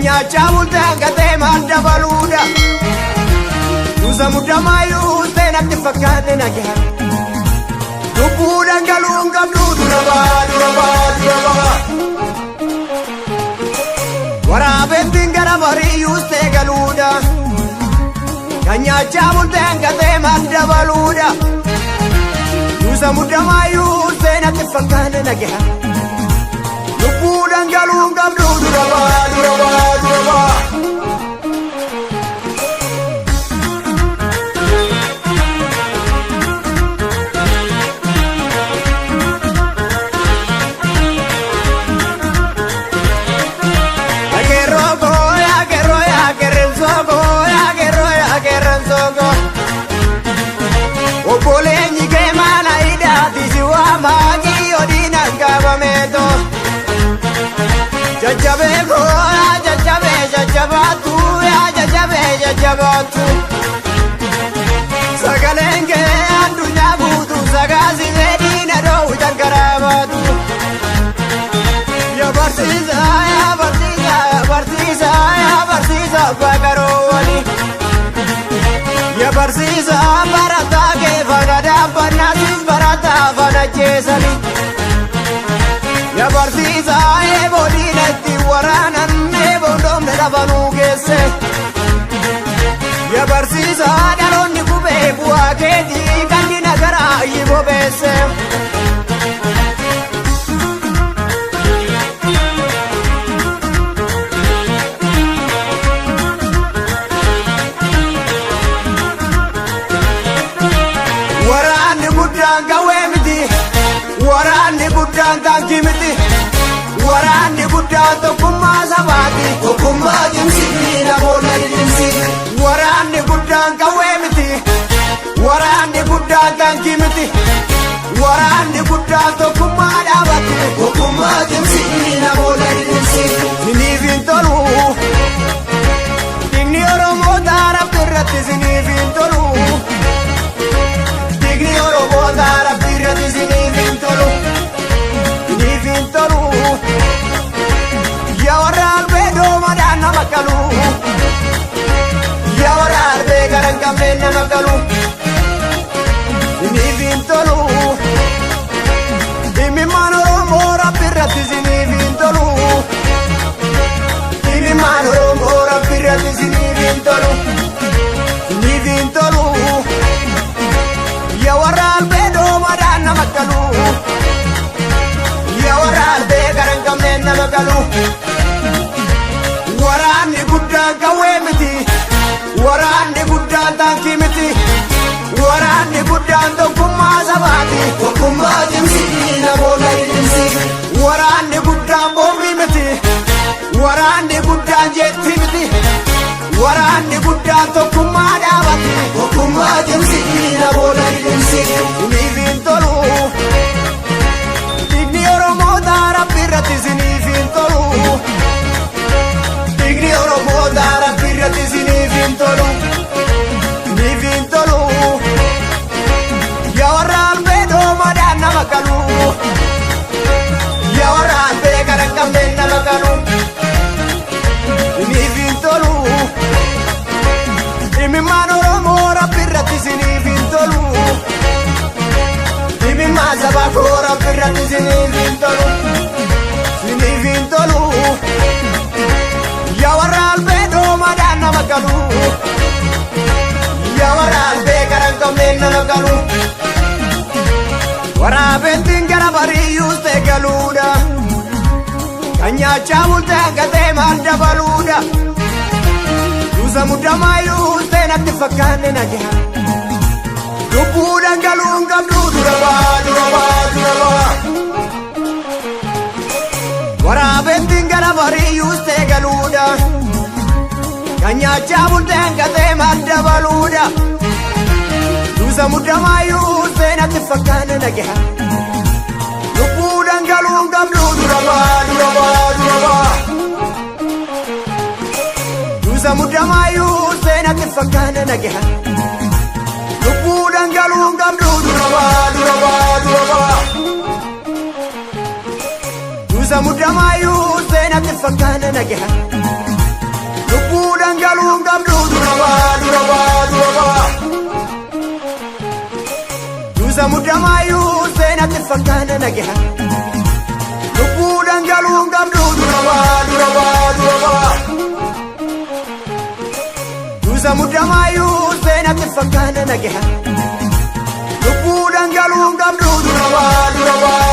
Nyaachaa bultee hangatee maal dabaluudha? Tuusa muddamaayyuu seenatti fakkaate nagaa. Lubbuu dhangaluun qabdu dura baa dura baa dura baa. Waraabettiin gara bariyyuus ta'e galuudha. Kan nyaachaa bultee hangatee maal dabaluudha? Tuusa muddamaayyuu seenatti fakkaate nagaa. Lubbuu dhangaluun qabdu dura baa dura baa dura baa. Akeeroo koo akeeroo akeerensoo koo akeeroo akeerensoo koo. Obboleenyi kee maana hidhaati si waamaa kiyyoo diinaan qabameeto. Jajjabee koo jajjabee jajjabaatu jajjabee jajjabaatu. Sagaleen kee addunyaa guutuu sagaasisee diina dhoowwitan karaa baatu. Yaa barsiisaa yaa barsiisaa yaa barsiisaa yaa barsiisaa abbaa qaroowwani. Yaa barsiisaa barataa kee faana dhaabbannaa siis barataa faana jeesani. Yaa barsiisaa eeboo diinatti waraanan eeboo dhoomne lafanuu geesse. Yaa barsiisaa dhaloonni qubee bu'aa keetii kan diina garaa bobeesse. Waraanni guddaan qawwee miti. Waraanni guddaan taankii miti. Waraanni guddaan tokkummaa sabaati. Tokkummaa cimsii namoota cimsii. Waraanni guddaan qawwee miti. Waraanni guddaan taankii miti. Waraanni guddaan tokkummaa dhaabati. Tokkummaa cimsii namoota cimsii. Siniif hin tolu. Dhiigni Oromoota Rabbi irratti siniif hin tolu. Dhiigni Oromoota Rabbi irratti siniif hin tolu. Siniif hin tolu. Yaa warra albee doomadhaan nama qalu. Yaa warra albee gara hin qabneen nama qalu. Siniif hin tolu. Dhimmimaan Oromoo Rabbi irratti siniif hin tolu. Dhimmimaan Oromoo Rabbi irratti siniif hin tolu. Siniif hin tolu. Yaa warra albee doomadhaan nama qalu. Yaa warra albee gara hin qabneen nama qalu. Waraanni guddaan qawwee miti. Waraanni guddaan taankii miti. Waraanni guddaan tokkummaa sabaati. Tokkummaa cimsii namoota cimsii. Waraanni guddaan boombii miti. Waraanni guddaan jeetti miti. Waraanni guddaan tokkummaa dhaabati. Tokkummaa cimsii namoota cimsii. Siniif hin tolu. Dhiigni Oromoota Rabbi irratti siniif hin tolu. Dhiigni Oromoota Rabbi irratti siniif hin tolu. Siniif hin tolu. Yaa warra albee doomadhaan nama qalu. Yaa warra albee gara hin qabneen nama qalu. Siniif hin tolu. Dhimmimaan Oromoo Rabbi irratti siniif hin tolu. Dhimmimaan saba koo Rabbi irratti siniif hin tolu. Siniif hin tolu. Yaa warra albee doomadhaan nama qalu. Yaa warra albee gara hin qabneen nama qalu. Waraabettiin gara bariyyuus ta'e galuudha. Kan nyaachaa bultee hangatee maal dabaluudha. Tuusa muddamaayyuu seenatti fakkaanne nagaa. Lubbuu dhangaluun qabdu dura baa dura baa dura baa. Waraabettiin gara bariyyuus ta'e galuudha. Kan nyaachaa bultee hangatee maal dabaluudha. Tuusa muddamaayyuu seenatti fakkaanne nagaa. Lubbuu dhangaluun qabdu dura baa dura baa dura baa. Tuusa muddamaayyuu seenatti fakkaanne nagaa. Lubbuu dhangaluun qabdu dura baa dura baa dura baa. Tuusa muddamaayyuu seenatti fakkaanne nagaa. Duusa muddamaayyuu seenatti fakkaana nagaha. Lubbuu dhangaluun qabdu dura baa dura baa dura baa. Duusa muddamaayyuu seenatti fakkaana nagaha. Lubbuu dhangaluun qabdu dura baa dura baa.